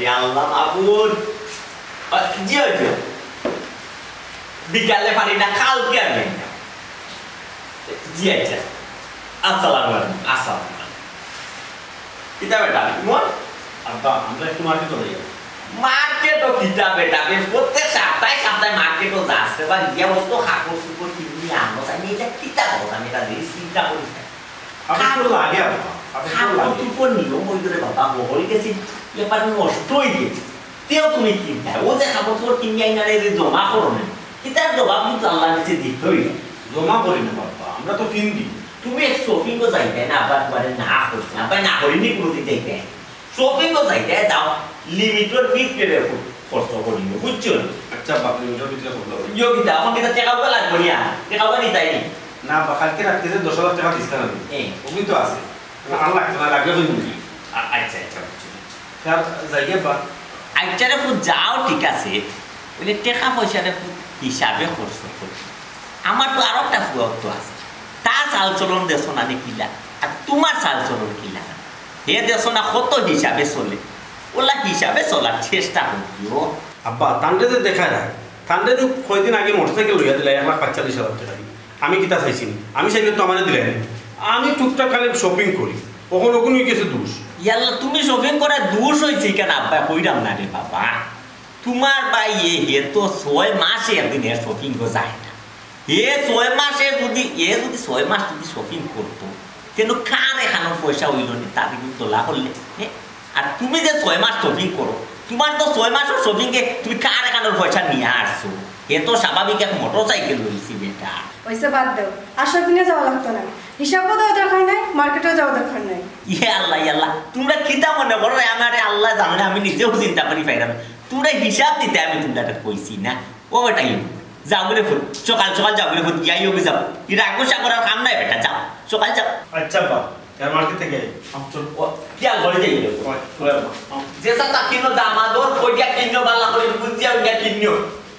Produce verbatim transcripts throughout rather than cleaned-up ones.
ইয়া আল্লাহ মাবুদ। আ, জি, জি। বিকালে পারি না, কালকে আমি। জি, আচ্ছা। আসসালামু আলাইকুম। আসসালামু আলাইকুম। কিতা বেটা, মোর? আব্বা, আমরা একটু মার্কেটো যাই। মার্কেটো কিতা বেটা? বে, প্রত্যেক সপ্তাহে সপ্তাহে মার্কেটো যাস রে বা, গিয়া অত কাপড় চোপড় কিনি আনস। আমি ইটা কিতা করতাম, আমি ইটা নিয়া চিন্তা করি। কাপড় তো লাগে আব্বা, কাপড় তো কাপড় লাগে। চোপড় নিয়ম অইতো রে বাবা, বড় অই গেছি, এবারে নষ্ট অই গেছে। তেও তুমি কিনতায়, ও যে কাপড় চোপড় কিনি আইনারে যে জমা করো না, ইটার জবাব কিন্তু আল্লাহর কাছে দিতে অইবো। জমা করি না বাবা, আমরা তো ফিন্দি। তুমি এক শপিংও যাইতায় না, আব্বা তুমারে না করি না, আব্বা না করিনি কুনুদিন যাইতায়। শপিংও যাইতায় যাও, লিমিটর ভিতরে খরচ করিও, বুঝছো? আচ্ছা বাবা, লিমিটর ভিতরে খরচ করিও। ইয়ো কিতা, অখন কিতা টেকাও লাগবো নি আর? টেকাও নিতায় নি? না বা, কালকে রাত্রে যে দশ হাজার টেকা দিছলাম আমি, হ্যাঁ। অগুইন তো আছে। আর লাগতো না, লাগলে কইমু নি। আ-, আচ্ছা, আচ্ছা, বুঝছি, বুঝছি। স্যার, যাই গিয়া বা। আচ্ছা রে ফুত, যাও, ঠিক আছে। অইলে টেকা পয়সা রে ফুত হিসাবে খরচ করো। আমার তো আরো একটা ফুয়া তো আছে। তার চাল চলন দেখছো না নি কিলা, আর তুমার চাল চলন কিলা। হে দেখছো না কত হিসাবে চলে। অলা হিসাবে চলার চেষ্টা করিও। আব্বা, তানরে যে দেখায় না, তানরে তো কয়দিন আগে মোটরসাইকেল লইয়া দিলা এক লাখ পাঁচচল্লিশ হাজার টেকা দি। আমি কিতা চাইছি নি? আমি চাইলে তো আমারে দিলাই নি। আমি টুকটাক খালি শপিং করি, অখন অগুন অই গেছে দুষ। ইয়াল্লা, তুমি শপিং করায় দুষ অইছে কেনে আব্বা, কইরাম না রে বাবা। তুমার ভাইয়ে, হে তো ছয় মাসে একদিন হে শপিংও যায় না। হে ছয় মাসে যুদি, হে যুদি ছয় মাস যুদি শপিং করতো, কিন্তু কার এখানোর পয়সা অইলো নি, তার কিন্তু তোলা করলে, হে? আর তুমি যে ছয় মাস শপিং করো, তুমার তো ছয় মাসর শপিংয়ে তুমি কার এখানোর পয়সা নিয়া আসছো? হে তো স্বাভাবিক এক মোটরসাইকেল লইছে বেটা। অইছে, বাদ দেও, আর শপিংয়ে যাওয়া লাগতো না। হিসাবও দেওয়া দরকার নাই, মার্কেটও যাওয়া দরকার নাই। ইয়া আল্লাহ, ইয়া আল্লাহ, তুমরা কিতা মনে করো রে? আমারে আল্লায় জানে, আমি নিজেও চিন্তা করি পাইরাম না। তুমরা হিসাব দিতায় আমি তুমরারে কইছি না। ও বেটা, ইউ, যাও গিরে ফুত, সকাল সকাল যাও গিরে ফুত, গিয়া ইউ যাও। ই রাগ গুসা করার কাম নাই বেটা, যাও, সকাল যাও। আচ্ছা বাবা, এর মার্কেট থেকে আই। আম, চল। ও, কি আর ঘরে যাই রে? ওই, ওই, ওই। যে সাতা কিনো দামাদর, কইয়া কিনো বালা করি, বুঝিয়া উইয়া কিনো।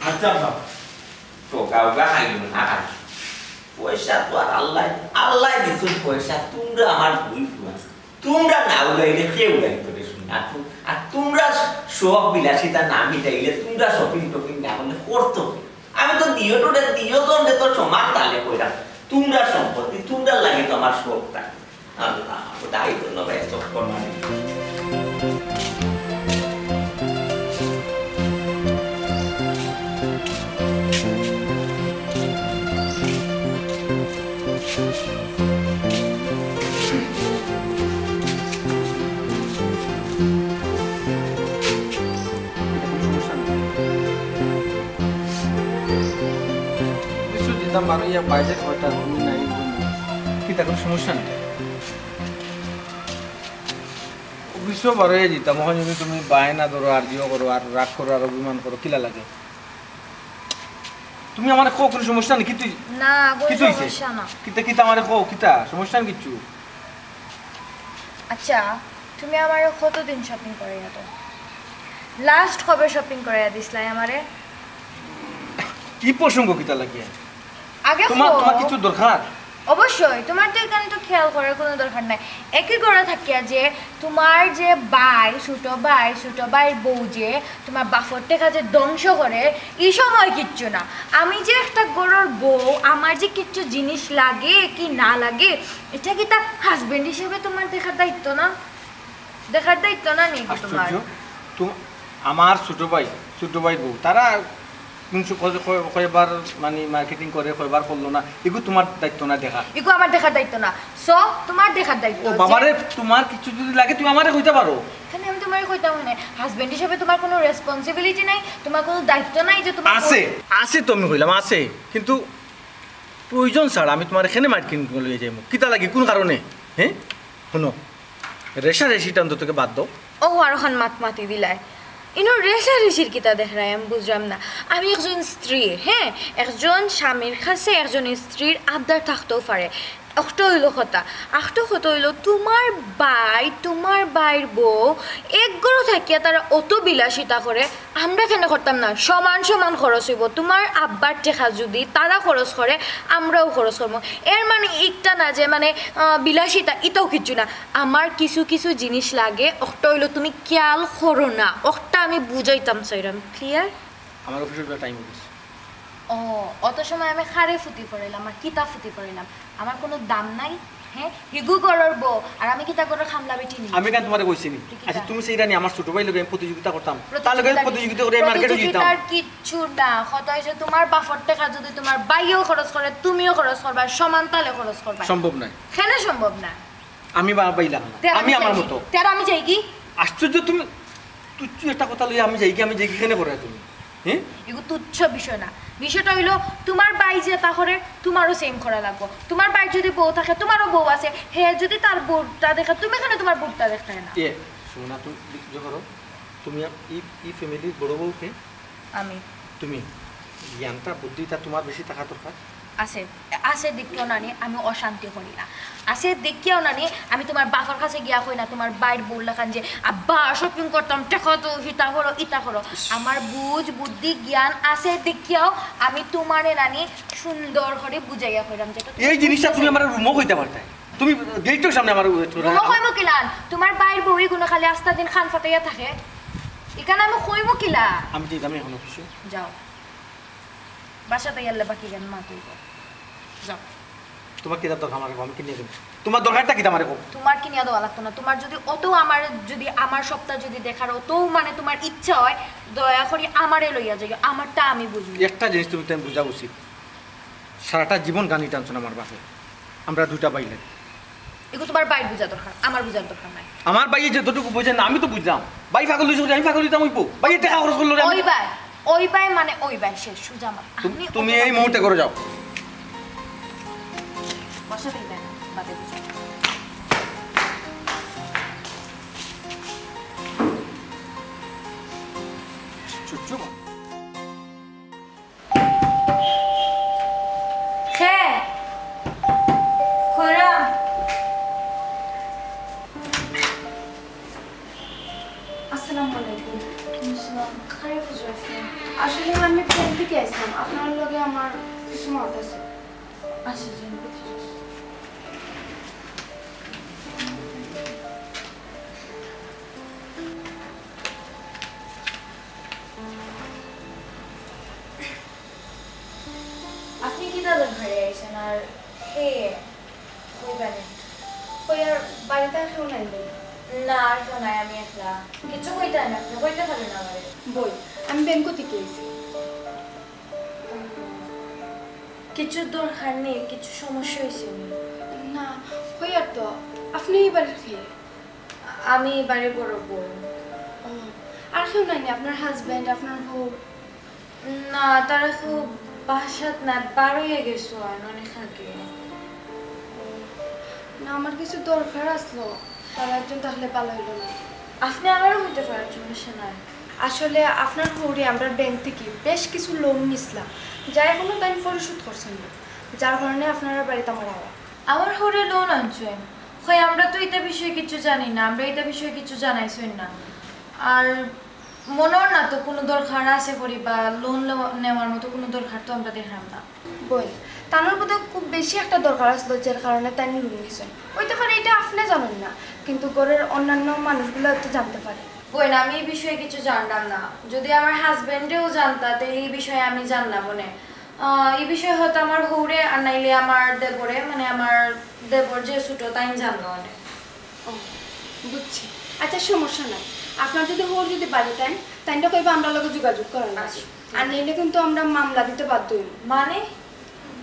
আচ্ছা বাবা। টোকা উকা খাইল না খাই। পয়সা তো আর আল্লাহ, আল্লাহ দিছইন পয়সা, তুমরা আমার দুই ফুয়া। তুমরা না উড়াইলে কে উড়াইতো রে শুনি? আর তু-, আর তুমরা শখ বিলাসিতা না মিটাইলে, তুমরা শপিং টপিং না করলে করতো কে? আমি তো দিও টোরে, দিও তো তো সমান তালে কইরাম। তুমরা সম্পত্তি, তুমরা লাগে তো আমার শখ থাকে। আল্লাহ, দায়িত্ব না ভাই, চক্কর মারি। কিছু দিতাম বারো ইয়া বাইরে কয়টা তুমি নাই। কিতা, কুনু সমস্যা নাই? অফিসও বারোই দিতাম, অখন যদি তুমি বায়না ধরো, আর্জিও করো, আর রাগ করো, আর অভিমান করো, কিলা লাগে? তুমি আমারে কও, কুনু সমস্যা নাই, কিতা? না, কুনু কিতা অইছে? সমস্যা না। কিতা, কিতা আমারে কও, কিতা? সমস্যা নাই কিচ্ছু। আচ্ছা, তুমি আমারে কতদিন শপিং করাইয়া দেও? লাস্ট কবে শপিং করাইয়া দিছলায় আমারে? ই প্রসঙ্গ কিতা লাগিয়া? আগে তোমার, কও। তোমার কিছু দরকার? অবশ্যই, তোমার তো এখানে তো খেয়াল করার কুনু দরকার নাই। একই ঘরো থাকিয়া যে তোমার যে ভাই, ছোট ভাই, ছোট ভাইর বউ যে তোমার বাপর টেকা যে ধ্বংস করে, ই সময় কিচ্ছু না। আমি যে একটা ঘরর বউ, আমার যে কিচ্ছু জিনিস লাগে কি না লাগে, ইটা কিতা হাজবেন্ড হিসেবে তোমার দেখার দায়িত্ব না? দেখার দায়িত্ব না নি তোমার? আশ্চর্য। তুম-, আমার ছোট ভাই, ছোট ভাইর বউ, তারা কোন সু-, কয়-, কয়-, কয়বার মানে মার্কেটিং করে, কয়বার করলো না, ইগু তোমার দায়িত্ব না দেখা? ইগু আমার দেখার দায়িত্ব না। So, তোমার দেখার দায়িত্ব ও যে বাবারে, তোমার কিছু যদি লাগে, তুমি আমারে কইতা পারো। এখানে আমি তোমারে কইতাম মানে, হাজবেন্ড হিসেবে তোমার কুনু রেসপন্সিবিলিটি নাই, তোমার কুনু দায়িত্ব নাই যে তোমার আছে, আছে তো আমি কইলাম, আছে, কিন্তু প্রয়োজন ছাড়া আমি তোমারে কেনে মার্কেটিং লইয়া যাইমু? কিতা লাগি? কুন কারণে? হ্যাঁ? হুনো, রেশারেশিটা অন্তত বাদ দেও। ও, আরোখান মাত মাতি দিলায়। ইনো রেশারেশির কিতা দেখরায়, আমি বুঝরাম না। আমি একজন স্ত্রী, হ্যাঁ, একজন স্বামীর কাছে একজন স্ত্রীর আবদার থাকতেও পারে। একটা অইলো কথা। আরেকটা কথা অইলো, তুমার ভাই, তুমার ভাইর বউ এক ঘরো থাকিয়া তারা অত বিলাসিতা করে, আমরা কেনে করতাম না? সমান সমান খরচ অইবো। তুমার আব্বার টেকা যুদি তারা খরচ করে, আমরাও খরচ করমু। এর মানে ইটা না যে মানে, আহ, বিলাসিতা, ইটাও কিচ্ছু না। আমার কিছু কিছু জিনিস লাগে, একটা অইলো তুমি খেয়াল করো না, একটা আমি বুঝাইতাম চাইরাম। Clear? আমার অফিসর টাইম অই গেছে। ও, অত সময় আমি কারে ফুতি পড়াইলাম আর কিতা ফুতি পড়াইলাম? আমার কুনু দাম নাই? হে, হিগু ঘরর বউ, আর আমি কিতা ঘরর কামলা বেটি নি? আমি কেনে তুমারে কইছি নি? তুই কিতা? আচ্ছা, তুমি চাইরায় নি আমার ছোট ভাইর লগে আমি প্রতিযোগিতা করতাম, তার লগে আমি প্রতিযোগিতা করি আমি মার্কেটো জিতাম। প্রতিযোগিতার কিচ্ছু না, কথা অইছে তুমার বাপর টেকা যুদি তুমার ভাইও খরচ করে, তুমিও খরচ করবা, সমান তালে খরচ করবা। সম্ভব নায়। কেনে সম্ভব না? আমি বা-, বাইলা না। তে আর আমি আমি আমার যাইগি? মতো। তে আর আমি যাইগি? আশ্চর্য তুমি, তুচ্ছ একটা কথা লইয়া আমি যাইগি, আমি যাইগি কেনে করো তুমি? হ্যাঁ? এগু তুচ্ছ বিষয় না। বিষয়টা অইলো, তুমার ভাই যেতা করে, তুমারও সেম করা লাগবো। তুমার ভাইর যুদি বউ থাকে, তুমারও বউ আছে, হে যুদি তার বউরটা দেখে, তুমি কেনে তুমার বউরটা দেখতায় না? এ, শোনা, তুমি ইয়ে করো, তুমি আম-, ই, ই ফ্যামিলির বড় বউ কে? আমি। তুমি। জ্ঞানটা, বুদ্ধিটা তুমার বেশি থাকা দরকার। আছে, আছে দেখিয়াও নানি আমি অশান্তি করি না। আছে দেখিয়াও নানি আমি তুমার বাপর কাছে গিয়া কই না, তুমার ভাইর বউর লাখান যে, "আব্বা, শপিং করতাম, টেকা দেও, হিতা করো, ইতা করো।" আমার বুঝ, বুদ্ধি, জ্ঞান আছে দেখিয়াও আমি তুমারে নানি সুন্দর করি বুঝাইয়া কইরাম যেটা তুমি এই জিনিসটা বুঝতে তুমি চাইরায়। আমার রুমও কইতা পারতায়। তুমি গেইটর সামনে আমার রুমও কইমু কিলান? তুমার ভাইর বউ ইগুনো খালি আস্তা দিন কান ফাটাইয়া থাকে। ইখান আমি কইমু কিলা? আমি যাইতাম এখন অফিসো। যাও। বাসাত আইয়া বাকি গান মা তুই কর। যাও। তুমার কিতার দরকার আমারে কও, আমি কিনিয়া দিমু। তুমার দরকারটা কিতা আমারে কও? তুমার কিনিয়া দেওয়া লাগতো না। তুমার যুদি অত আমার, যুদি আমার সবটা যুদি দেখার অত মানে তুমার ইচ্ছা অয়, দয়া করি আমারে লইয়া যাইও, আমারটা আমি বুঝমু। একটা জিনিস তুমি তাইন বুঝা উচিত, সারাটা জীবন গানি টানছইন আমার বাপে, আমরা দুইটা ভাই লাগি। এগু তুমার ভাইর বুঝা দরকার, আমার বুঝার দরকার নাই। আমার ভাইয়ে যতটুকু বুঝে না, আমি তো বুঝলাম। ভাই পাগল অইছে, আমি পাগল অইতাম অইবো? ভাইয়ে টেকা খরচ করলো রে, আমি ওই ভাই, ওই ভাই মানে ওই ভাই, শেষ, সুজা আমার। তুমি, আপনি তুমি অত এই কথা মুহূর্তে করে যাও। বসা দিই ভাই, বাদে বুঝো। চুপ, চুপ। কে? কইরাম। আসসালামু আলাইকুম। ওয়ালাইকুম আসসালাম। কারে খুঁজো আপনি? আসলে আমি ব্যাংক থাকি আইছলাম, আপনার লগে আমার কিছু মাত আছে। আচ্ছা, যান। আপনি কিতা দরকারে আইছেন? আর হে কইবা নি? কই আর বাড়িত আর কেউ নাই নি? না, আর কেউ নাই, আমি একলা। কিচ্ছু কইতা না, আপনি কইতে পারেন আমারে। বই, আমি ব্যাংক থাকি আইছি। উম, কিছু দরকার নি, কিছু সমস্যা অইছে নি? না, কই আর তো, আপনি এই বাড়ির কে? আমি এই বাড়ির বড় বউ। ও, আর কেউ নাই নি? আপনার হাজবেন্ড, আপনার বউ? না, তারা তো বাসাত নাই, বার অইয়া গেছইন অনেক আগে। ও, না, আমার কিছু দরকার আসলো, তারা একজন তাহলে ভালা অইলো না। আপনি আমারে কইতে পারেন, সমস্যা নাই। আসলে আপনার হউরে আমরা ব্যাংক থাকি বেশ কিছু লোন নিছলাম, যা এখনো তাইন পরিশোধ করছইন না, যার কারণে আপনারার বাড়িত আমার আওয়া। আমার হউরে লোন আনছইন? কই, আমরা তো ইতা বিষয়ে কিচ্ছু জানি না, আমরা ইতা বিষয়ে কিচ্ছু জানাইছইন না। আর মনো অর না তো কুনু দরকার আছে করি বা লোন নেওয়া-, নেওয়ার মতো কুনু দরকার তো আমরা দেখরাম না। বইন, তানর বোধহয় খুব বেশি একটা দরকার আসলো, যার কারণে তাইন লোন নিছইন। অইতে পারে ইটা আপনে জানইন না, কিন্তু ঘরর অন্যান্য মানুষগুলা তো জানতে পারে। বইন, আমি এই বিষয়ে কিচ্ছু জানরাম না। যদি আমার হাজবেন্ডেও জানতা, তাইলে এই বিষয়ে আমি জানলাম অনে। আহ, এই বিষয়ে হয়তো আমার হউরে আর নাইলে আমার দেবরে, মানে আমার দেবর যে ছোট, তাইন জানলো অনে। ও, বুঝছি। আচ্ছা, সমস্যা নাই। আপনার যদি হউর যদি বাড়িত আইন, তাইনরে কইবা আমরার লগে যোগাযোগ করার লাগি। আচ্ছা। আর নাইলে কিন্তু আমরা মামলা দিতে বাধ্য অইমু। মানে?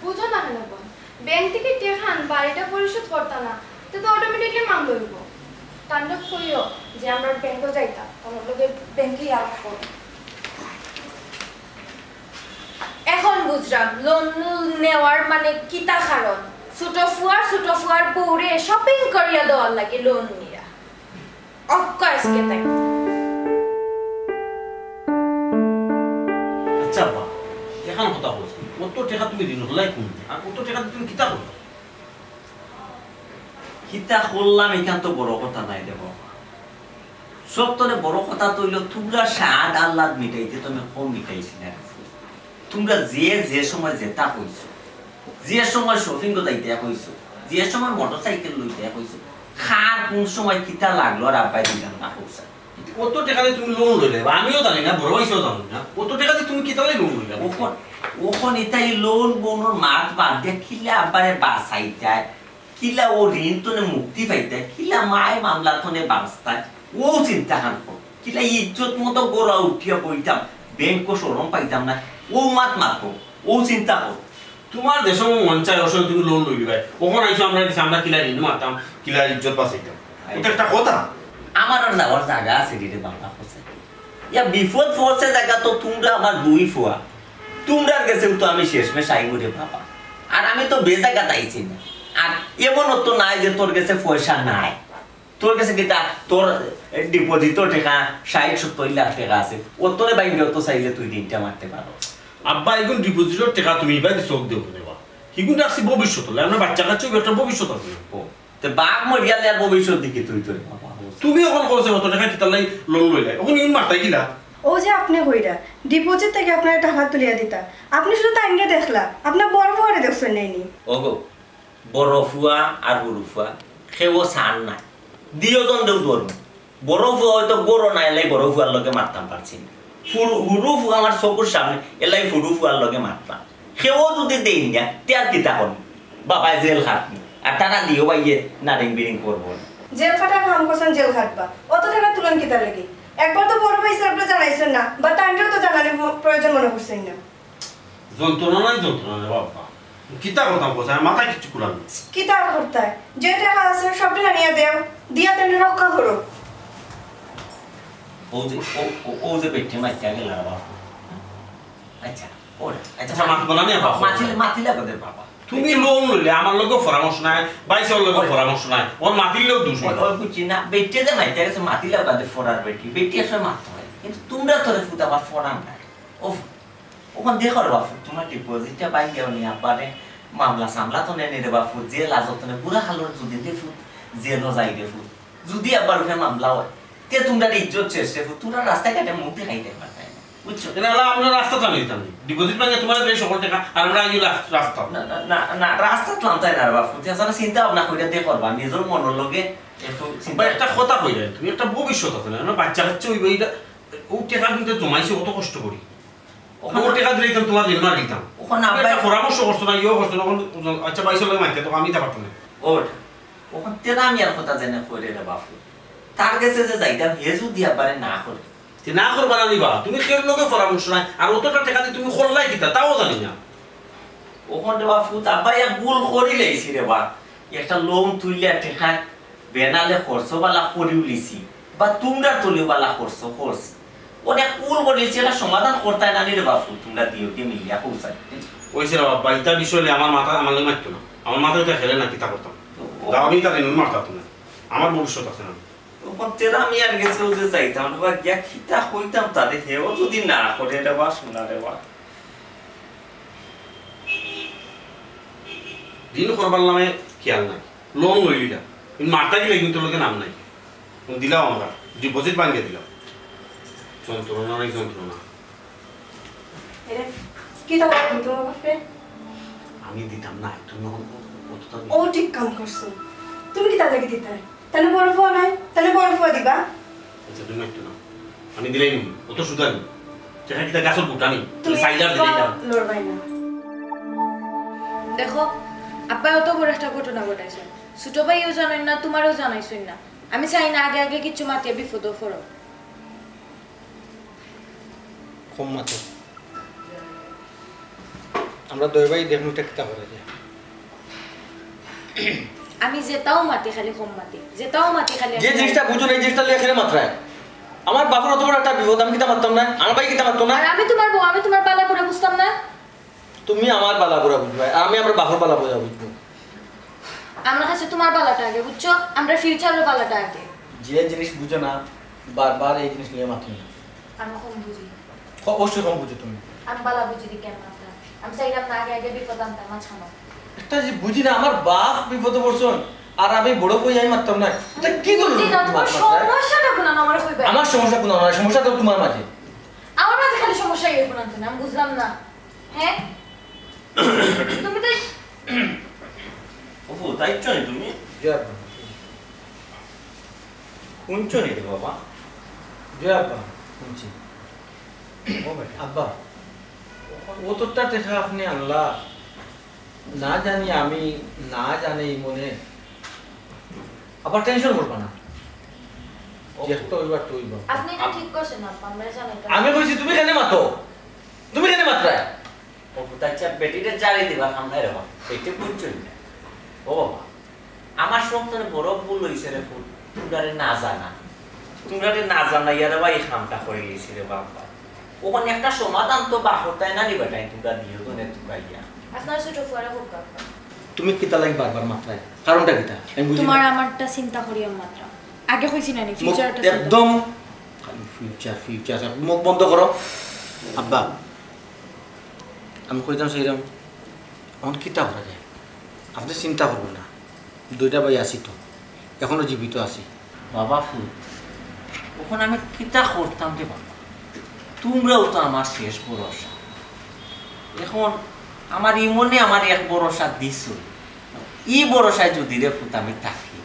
বুঝো না কেনে বইন? ব্যাংক থাকি টেকা আন, বাড়িটা পরিশোধ করতা না, তে তো automatically মামলা অইবো। তানরে কইও যে আমরা ব্যাংকো যাইতা, আমার লগে ব্যাংকে আলাপ করো। এখন বুঝরাম লোন নেওয়ার মানে কিতা কারণ। ছোট ফুয়ার, ছোট ফুয়ার বউরে শপিং করিয়া দেওয়ার লাগি লোন নিয়া। অক্কা আজকে তাই। আচ্ছা আব্বা, এখন কথা কইছি, অত টেকা তুমি ঋণ হলাই কোন? আর অত টেকা তুমি কিতা করো? কিতা করলাম, ইখান তো বড় কথা নায় রে বাবা। সব তনে বড় কথা তো অইলো, তুমরা স্বাদ আহ্লাদ মিটাইতে তো আমি কম মিটাইছি না রে। তুমরা যে যে সময় যেতা কইছো, যে সময় shopping-ও যাইতা কইছো, যে সময় motorcycle লইতা কইছো, কার কুন সময় কিতা লাগলো আর আব্বায় দিলাম না কইছো। অত টেকা দিয়া তুমি loan লইলায় বা, আমিও জানি না, বড় ভাইছেও জানি না, অত টেকা দিয়া তুমি কিতা লাগি loan লইলায়? অখন, অখন ইতা ই loan-বোনর মাত বাদ দিয়া কিলা আব্বারে বাঁচাইতায়, কিলা অউ ঋণ তনে মুক্তি পাইতায়, কিলা মায় মামলা তনে বাঁচতায়, অউ চিন্তা খান করো। কিলা ইজ্জত মতো ঘরো উঠিয়া বইতাম, ব্যাংকো শরম পাইতাম না, অউ মাত মাতো, অউ চিন্তা করো। তুমার যে সময় মন চায়, অউ সময় তুমি loan লইলিবায়। অখন আইছো আমরার গেছে, আমরা কিলা ঋণ মারতাম, কিলা ইজ্জত বাঁচাইতাম। অউ তো একটা কথা। আমার আর যাওয়ার জাগা আছে রে বাবা, কইছে। ইয়া বিপদ পড়ছে জাগা তো তুমরা আমার দুই ফুয়া। তুমরার গেছেও তো আমি শেষমেশ আইমু রে বাবা। আর আমি তো বেজাগাত আইছি না। আর এমনও তো নায় যে তোর গেছে পয়সা নাই। তোর গেছে কিতা, তোর deposit-ও টেকা ষাইট সত্তইর লাখ টেকা আছে, অতরে বাইঙ্গা তো চাইলে তুই ঋণটা মারতে পারো। আব্বা, ইগুন deposit-র টেকা তুমি ইবাদি চউখ দেও কেনে বা? হিগুন রাখছি ভবিষ্যতর লাগি, আমরার বাইচ্চা কাইচ্চা অইবো, একটা ভবিষ্যৎ আছে। ও, তে বাপ মরিয়ালে আর ভবিষ্যৎ দেখি তুই তোর বাবা। তুমি অখন কইছো অত টেকা কিতার লাগি loan লইলায়, অখন ইগুন মারতায় কিলা? অউ যে আপনে কইরা, deposit থাকি আপনারে টেকা তুলিয়া দিতা, আপনে শুধু তাইনরে দেখলা, আপনার বড় ফুয়ারে দেখছইন নানি? ওগো, বড় ফুয়া আর হুরু ফুয়া, কেউ ছাড় নাই। দুইওজনরেউ ধরমু। বড় ফুয়া অয়তো ঘরো নাই, এরলাগি বড় ফুয়ার লগে মাততাম পারছি না। হুরু, হুরু ফুয়া আমার চকুর সামনে, এরলাগি হুরু ফুয়ার লগে মাতলাম। কেউ যুদি দেইন না, তে আর কিতা করমু? বাবায় জেল খাটমু। আর তারা দুইও ভাইয়ে নারিং বিরিং করবো। জেল খাটার কাম করছইন, জেল খাটবা। অত টেকা তুলইন কিতার লাগি? একবার তো বড় ভাইসাবরে জানাইছইন না, বা তানরেও তো জানানির প-, প্রয়োজন মনে করছইন না। যন্ত্রণা নাই, যন্ত্রণা রে বাবা। কিতা করতাম কও, মাথায় কিচ্ছু কুলায় না। কিতা আর করতায়? যে টেকা আছে, সব টেকা নিয়া দেও, দিয়া তানরে রক্ষা করো। অউ যে, অউ, অউ, অউ যে বেটি মাতিয়া গেলা রে বাবা। আচ্ছা, ওরে, আচ্ছা, আচ্ছা, মাতবো না নি বাবা। মাতিলে, মাতিলে কদে বাবা। তুমি loan লইলে, আমার লগেও পরামর্শ নাই, ভাইসাবর লগেও ওই, পরামর্শ নাই, অখন মাতিলেও দোষ ওই, নাই। ওই বুঝছি না, বেটি যে মাতিয়া গেছে, মাতিলে কদে ফরার বেটি, বেটি আসলে মাততে হয়, কিন্তু তুমরা তো রে ফুত আবার ফরার নাই। ও অখন দেখো রে বাফু, তুমার deposit-টা বাইঙ্গা নি আব্বারে মামলা সামলা তো নেনি রে বাফু, জেল হাজত তো নেই, বুড়া হালর দুদিন রে ফুত, জেলও যাই রে ফুত। যুদি আব্বার উপরে মামলা অয়, তে তুমরার ইজ্জত শেষ রে ফুত, তুমরা রাস্তাঘাটে মুখ দেখাইতায় পারতায় না, বুঝছো? এ না, আমরা রাস্তাত নামি দিতাম নি। Deposit ভাঙ্গিয়া তুমার যে সকল টেকা, আর আমরা আইও রাস-, রাস্তাত। না, না, না, না, রাস্তাত নামতায় না রে বাফু, তে আসলে চিন্তা ভাবনা কইরা দে করবা, নিজর মনর লগে একটু চিন্তা বা একটা কথা কইরায়, তুমি একটা ভবিষ্যৎ আছে না, আমরা বাইচ্চা কাইচ্চা অইবো, ইটা, অউ টেকা কিন্তু জমাইছি কত কষ্ট করি। অখন অউ টেকা দিলে তো তুমার ঋণ মারি দিতাম। অখন তুমি আব্বায় একটা পরামর্শ করছো না, ইয়েও করছো না, অখন, আচ্ছা, ভাইসাবর লগে মাতিয়া তো আমি তা পারতাম না। ওর, অখন তেরা আমি আর কথা জানি কইরে রে বাফু। তার গেছে যে যাইতাম, হে যুদি আব্বারে না করে। তে না করবা না নি বা, তুমি কেউর লগে পরামর্শ নাই, আর অতটা টেকা দি তুমি করলায় কিতা, তাও জানি না। অখন রে বাফু, আব্বায় এক ভুল করিলাইছি রে বা, একটা loan তুলিয়া টেকা বেনালে খরচ বালা করিলিছি, বা তুমরার তলেও বালা খরচ করছি। অনেক ভুল করিলিছি, এটা সমাধান করতায় না নি রে বাফু, তুমরা দুইওগিয়ে মিলিয়া কউক্কা। অইছে রে বাবা, ইতা বিষয় লইয়া আমার মাথা আমার লগে মাতিও না। আমার মাথায় ইতা খেলে না, কিতা করতাম? ও। যাও, আমি ইতা দিন মারতাম না। আমার ভবিষ্যৎ আছে না। অখন তেরা মিয়ার গেছে অউ যে যাইতাম, রে বা গিয়া কিতা কইতাম তারে, হেও যুদি না করে রে বা, হুনা রে বা। ঋণ করবার নামে খেয়াল নাই, loan লইলিলা, কিন্তু মারতা গেলে কিন্তু লগে নাম নাই। দিলাও আমরা, deposit ভাঙ্গিয়া দিলাম। যন্ত্রণা নাই যন্ত্রণা। এরে, কিতা করবি তুমার বাফরে? আমি দিতাম না, তুমি অখন অতটা দিও। ও ঠিক কাম করছো। তুমি কিতার লাগি দিতায়? তাইলে বড় ফুয়া নাই, তাইলে বড় ফুয়া দিবা। আচ্ছা, তুমি একটু নাও। আমি দিলাই নি, অত সুদা নি। টেকা কিতা গাছর বুটা নি? তুমি সাইডার দিলাই না। লড়বায় না। দেখো, আব্বায় অত বড় একটা ঘটনা ঘটাইছইন। ছোট ভাইয়েও জানইন না, তুমারেও জানাইছইন না। আমি চাই না আগে আগে কিচ্ছু মাতিয়া বিপদো পড়ো। কম মাতো। আমরা দুই ভাই দেখমু ইটা কিতা করা যায়। আমি যেতাও মাতি খালি কম মাতি, যেতাও মাতি খালি যে আমি জিনিসটা বুঝো না, এই জিনিসটা লইয়া খেলে মাতরায়। আমার বাফর অত বড় একটা বিপদ, আমি কিতা মাততাম না? আমার ভাই কিতা মাততো না? আর আমি তুমার বউ, আমি তুমার বালা বুরা বুঝতাম না? তুমি আমার বালা বুরা বুঝবায়, আর আমি আমার বাফর বালা বুরা বুঝমু। আমার কাছে তুমার বালাটা আগে, বুঝছো? আমরার future-র বালাটা আগে। যে জিনিস বুঝো না, বারবার এই জিনিস লইয়া মাতিও না। আমি কম বুঝি। ক-, অবশ্যই কম বুঝো তুমি। আমি বালা বুঝি দি কেনে মাতরাম? আমি চাইরাম না আগে আগে বিপদ আনতাম মাঝখানো। একটা যে বুঝি না, আমার বাফ বিপদো পড়ছইন, আর আমি বড় কই, আমি মারতাম না। এটা কি ধরনের বুঝছি না, তোমার মাত মাতরায়? সমস্যাটা কোন আমার কইবা? আমার সমস্যা কোন? আমার সমস্যা তো তোমার মাঝে। আমার মাঝে খালি সমস্যা এই কোন আছে না, আমি বুঝলাম না। হ্যাঁ? তুমি তো অপু, তাই চনি তুমি? জি আব্বা। কোন চনি রে বাবা? জি আব্বা, শুনছি। ও বেটা। আব্বা, অতটা টেকা আপনি আনলা? না জানি আমি, না জানি মনে। আবার টেনশন করবা না। ও। যেটা অইবার তো অইবো। আপনি এটা ঠিক করছেন, আব্বা, আমরা জানি এটা। আমি কইছি, তুমি কেনে মাতো? তুমি কেনে মাতরায়? ও পুত, আচ্ছা, বেটিরে জারি দিবা, সামনে রে বাবা। বেটি বুঝছইন না। ও বাবা, আমার সন্তানে বড় ভুল অইছে রে পুত, তোমরারে না জানা। তোমরারে না জানাইয়া রে বা এই কামটা করি গেছি রে বাবা। অখন একটা সমাধান তো বা হতায় না নি বেটাইন, তোমরা দিও তো নে তোমরা ইয়া। আপনার ছোট ফুয়ারে হোক, আব্বা। তুমি কিতা লাগি বারবার মাতরায়? কারণটা কিতা? আমি বুঝি না। তোমার আমারটা চিন্তা করি আমি মাতরাম। আগে কইছি না নি, মুখ ফিউচারটা চিন্তা একদম করি। খালি ফিউচার, ফিউচার। মুখ বন্ধ করো। আব্বা, আমি কইতাম চাইরাম, অখন কিতা করা যায়? আপনি চিন্তা করবেন না, দুইটা ভাই আছি তো, এখনো জীবিত আছি। বাবা ফুত, অখন আমি কিতা করতাম রে বাবা? তোমরাও তো আমার শেষ ভরসা। অখন আমার ইমনে আমার এক ভরসা দিছো, ই ভরসায় যদি রে ফুত আমি থাকি,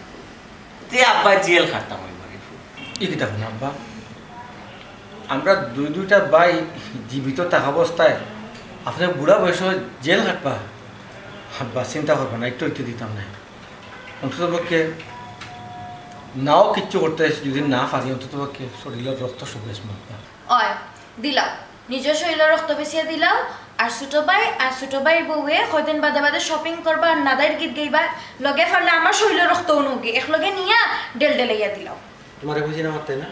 তে আব্বা জেল খাটতাম অইবো রে ফুত। ই কিতা কইন আব্বা? আমরা দুই দুইটা ভাই জীবিত থাকা অবস্থায় আপনি বুড়া বয়সে জেল খাটবা? আব্বা, চিন্তা করবা না, একটু একটু দিতাম না। অন্তত পক্ষে নাও কিচ্ছু করতে যদি না পারি, অন্তত পক্ষে শরীরের রক্ত সব বেশ মারবা। অয়, দিলাও। নিজের শরীরের রক্ত বেচিয়া দিলাও। আর ছোট ভাই, আর ছোট ভাইর বউয়ে কয়দিন বাদে বাদে শপিং করবা আর নাদাইর গীত গাইবা। লগে পারলে আমার শরীরের রক্তও নৌকে, এক লগে নিয়া ডেল ডেলাইয়া দিলাও। তোমারে কইছি না মাততে না?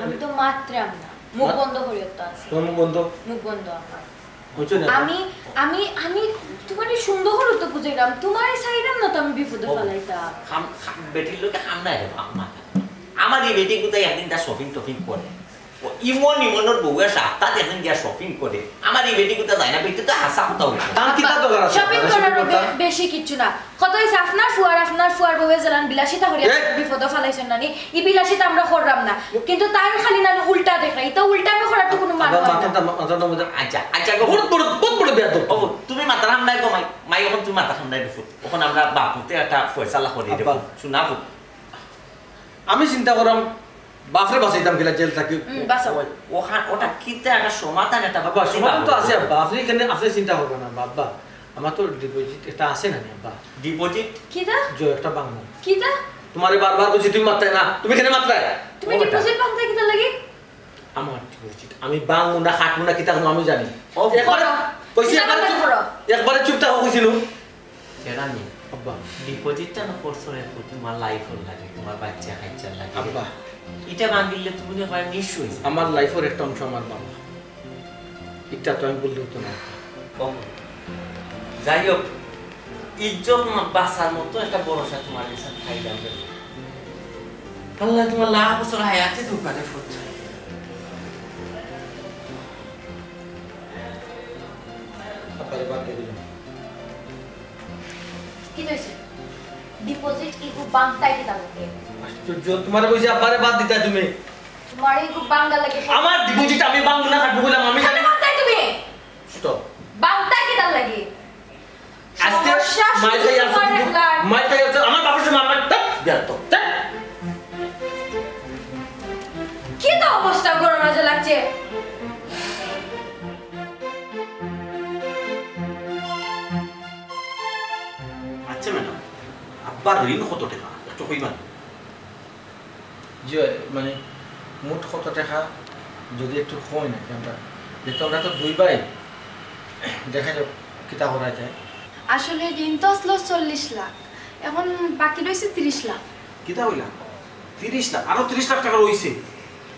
আমি তো মাতরাম না। মুখ মাত- বন্ধ করিও তো আছে। তোমার মুখ বন্ধ? মুখ বন্ধ আমার। বুঝছো না? আমি, আমি, আমি তোমারে সুন্দর করে তো বুঝাইলাম। তোমারে চাইলাম না তো আমি বিপদে ও, ফালাইতাম। খাম, খাম, বেটির লগে খাম নাই রে বাপ মাথা। আমার এই বেটি কোথায় একদিন তার শপিং টপিং করে। ও ইমন ইমনর বউয়ের সাপ্তাহ দেখেন গিয়া শপিং করে। আমার এই বেটি কোথায় যায় না, বেটি তো হাসা কথা হইছে। তার কিতা দরকার আছে? শপিং আপনার করার শপিং করতে? বে-, বেশি কিচ্ছু না। কত হইছে আপনার ফুয়ার, আপনার ফুয়ার বউয়ে জানান বিলাসিতা করিয়া এ? বিপদে ফালাইছেন নানি? ই বিলাসিতা আমরা করলাম না। কিন্তু তাই খালি নানি উল্টা দেখরা। ইতা উল্টা আমি করার তো কোনো মানে আবার হয় না। মাথাটা, মাথাটা মধ্যে আচ্ছা, আচ্ছা, গো। বহুত বড়, বহুত বড় বেয়াদব। ও, তুমি মাথা ঠান্ডায় গো মাই, মাই, এখন তুমি মাথা ঠান্ডায় গো। এখন আমরা বাপুতে একটা ফয়সালা করি রে। আব্বা। শোনা গো। আমি চিন্তা করাম, বাপরে বাঁচাইতাম কিলা জেল থাকি। হুম, বাঁচাও। ওই, ওখান, ওটা কিতা একটা সমাধান, একটা আব্বা, সমাধান তো আছে, আব্বা। আপনি এখানে, আপনি চিন্তা করবেন না, আব্বা। আমার তো ডিপোজিট একটা আছে না, আব্বা? ডিপোজিট? কিতা? জি, একটা ভাঙবো। কিতা? তোমারে বারবার কইছি, তুমি মাতরায় না। তুমি কেনে মাতরায়? তুমি ও, ওটা। ডিপোজিট ভাঙতে কিতা লাগে? আমার ডিপোজিট। আমি ভাঙবো না, কাটবো না, কিতা করবো আমি জানি। ও, একবারে, করো। কইছি, কিতা একবারে করো, চুপ, করো। একবারে চুপ থাকো কইছিলাম। কেরানি, আব্বা। ডিপোজিটটা না করছো রে, তোমার লাইফর লাগে, তোমার বাচ্চা কাচ্চার লাগে। আব্বা। ইটা ভাঙিলে তুমি না হয় নিঃস্ব হয়ে যাবে। আমার লাইফর একটা অংশ আমার বাবা। ইটা তো আমি বললে হতো না। ওহ, যাই হোক, ইজ্জত না বাঁচার মতো একটা ভরসা তোমার কাছে পাইলাম রে। আল্লাহ তোমার লাখ বছর হায়াতে ধোকা দে ফুত। আব্বারে বাদ দিয়ে দিলাম। কি হইছে? ডিপোজিট ইগু বাংতায় কিতা লাগে? আশ্চর্য, তোমারে কইছি আব্বারে বাদ দিতা তুমি। তোমার ইগু বাংতা লাগে। আমার ডিপোজিট আমি বাংবো না কাটবো কইলাম আমি জানি। বাংতায় তুমি। স্টপ। বাংতায় কিতা লাগে? আজকে সমস্যা মাইর শুধু খাই আছে তোমার কিন্তু, একলার। মাইর খাই আছে, আমার বাপের সঙ্গে আমার, ধ্যাৎ, বিয়ার তো, ধ্যাৎ। কি তো অবস্থা গরম মাঝে লাগছে? আচ্ছা ম্যাডাম, আব্বার ঋণ কত টাকা? একটু কইবা? জি, মানে, মোট কত টাকা যদি একটু কই না, আমরা, যেহেতু আমরা তো দুই ভাই, দেখা যাক কিতা করা যায়। আসলে ঋণ তো আসলো চল্লিশ লাখ, এখন বাকি রইছে তিরিশ লাখ। কিতা কইলা? তিরিশ লাখ? আরো তিরিশ লাখ টাকা রইছে?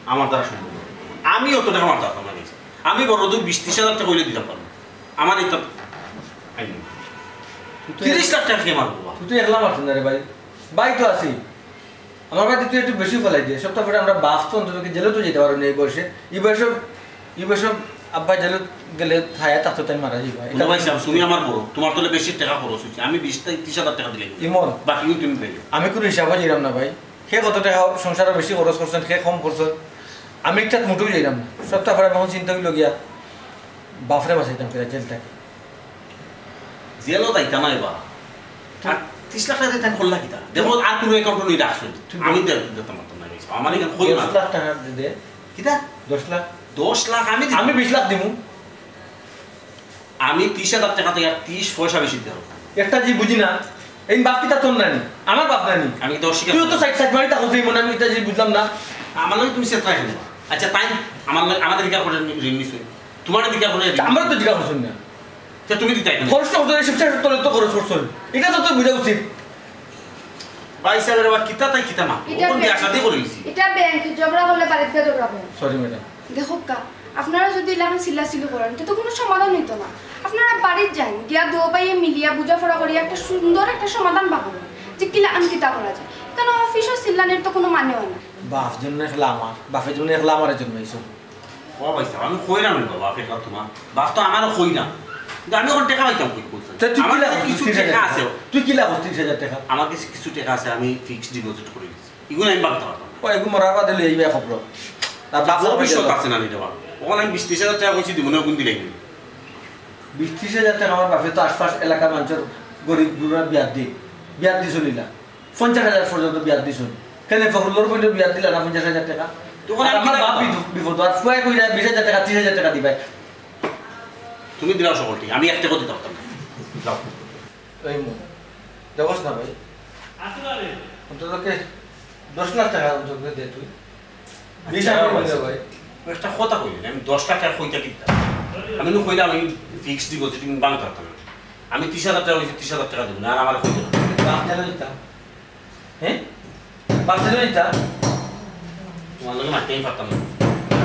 আমার দ্বারা সম্ভব না। আমি অত টাকা আমার দ্বারা সম্ভব না। আমি বড় জোর বিশ ত্রিশ হাজার টাকা হইলে দিতাম পারবো। আমার এটা আইনি। তুই তো তিরিশ লাখ টাকা কে মারবো? তুই তো একলা মারতে না রে ভাই, ভাই তো আছি। আমার বাড়িতে তুই একটু বেশি ফেলাই দিয়ে, সব তো ফেটে আমরা বাপ তো অন্তত কি জেলে তো যেতে পারবো না এই বয়সে। এই বয়সে, এই বয়সে আব্বা জেলত গেলে থায়া থাকতো তাই মারা যাইবা। হুনো ভাইসাব, তুমি আমার বড়, তুমার তলে বেশি টেকা খরচ অইছে, আমি বিশ টা ত্রিশ হাজার টেকা দিলাইমু। ইমন, বাকিগুইন তুমি পাইবে। আমি কুনু হিসাবো যাইরাম না ভাই, কে কত টেকা সংসারো বেশি খরচ করছইন, কে কম করছইন, আমি ইটাত মুটেও যাইরাম না। সবটা পরে অখন চিন্তা অইলো গিয়া বাফরে বাচাইতাম কিলা জেল থাকি। জেলো যাইতা নায় বা। আর ত্রিশ লাখ টেকা দিয়া তাইন করলা কিতা? দেখো, আর কুনু account-ও নি রাখছো। আমি দে-, দিতাম পারতাম না, আমার ইখান কই না। দশ লাখ টেকা দে দে। কিতা? দশ লাখ। দশ লাখ আমি দিতাম। আমি বিশ লাখ দিমু। আমি ত্রিশ হাজার টেকা থাকি আর ত্রিশ পয়সা বেশি দিতাম পারতাম না। একটা জিনিস বুঝি না, এই বাফ কিতা তোর নানি? আমার বাফ নানি? আমি তো অস্বীকার তুইও তো করি। সাইড, সাইড মারি থাকস, এই মনে আমি একটা জিনিস বুঝলাম না। আমার লগে তুমি সেট রাখো না। আচ্ছা, তাইন আমার লগে, আমারে জিকার করছইন ঋণ নিছো। তুমারে জিকার করছইন ঋণ। তা আমরা তো জিকার করছি না। তে তুমি দিতায় কেনে? খরচ তো করছইন, এই শিক্ষা তলে তো খরচ করছইন। ইটা তো তোর বুঝা উচিত। ভাইসাব রে বা, কিতা তাই কিতা না? ইটা ওর বিয়া ব্যাংক। শাদি করি দিছি। ইটা ব্যাংক, ঝগড়া করলে বাড়িত গিয়া ঝগড়া করইন। Sorry madam। দেখউক্কা, আপনারা যুদি ইলাখান চিল্লাচিল্লি করইন, তে তো কুনু সমাধান অইতো না। আপনারা বাড়িত যাইন, গিয়া দুইও ভাইয়ে মিলিয়া বুঝাপড়া করিয়া একটা সুন্দর একটা সমাধান বার করইন, যে কিলাখান কিতা করা যায়। কেনে অফিসো চিল্লানির তো কুনু মানে অয় না। বাফ জন্ম একলা আমার, বাফে জন্ম একলা আমারে জন্মাইছো। ও ভাইসাব, আমি কইরাম নি বাবা, আপনি খাও তুমার। বাফ তো আমারে কইরা। কিন্তু আমি অখন টেকা পাইতাম কই, কই? তে তুই আমার কিলা কাছে কিছু করছিস টেকা রে? আছে। তুই কিলা করছিস ত্রিশ হাজার টেকা? আমার কাছে কিছু টেকা আছে, আমি fixed deposit করি দিছি। ইগুন আমি ভাঙতাম পারতাম না। ও, এগু মরার বাদে লই আইবা খবর। আর বাফ ভবিষ্যৎ আছে না নি দেওয়া। অখন আমি বিশ ত্রিশ হাজার টেকা কইছি দিমু না, অগুন দিলাই নি। বিশ ত্রিশ হাজার টেকা আমার বাফে তো আশপাশ এলাকার মানষর গরিব গুরুরা বিয়ার দি, বিয়ার দি চলিলা। পঞ্চাশ হাজার পর্যন্ত বিয়ার দিছইন। কেনে ফখরুলর বইনর বিয়ার দিলা না পঞ্চাশ হাজার টেকা? তখন আর আমি আমার কিতা বাপ করতাম? বিপদ, বিপদ। আর ফুয়ায় কইরা বিশ হাজার টেকা, ত্রিশ হাজার টেকা দিবায়। তুমি দিলাও সকলটি, আমি এক টেকাও দিতাম পারতাম না। যাও। এই মন, দেখোস না ভাই? অন্তত কে দশ লাখ টেকা অন্তত দে তুই। বিশ আচ্ছা, হাজার ভাই। দে ভাই। একটা কথা কইলেন, আমি দশ লাখ টেকা কইতা কিতা? আমি নু কইলাম আমি fixed deposit ভাঙতাম পারতাম না। আমি ত্রিশ হাজার টেকা কইছি, ত্রিশ হাজার টেকা দিমু না, আর আমারে কইতো না। বাফ দিলে দিতা। হ্যাঁ? বাফ দিলে দিতা। তুমার লগে মাততে আমি পারতাম না।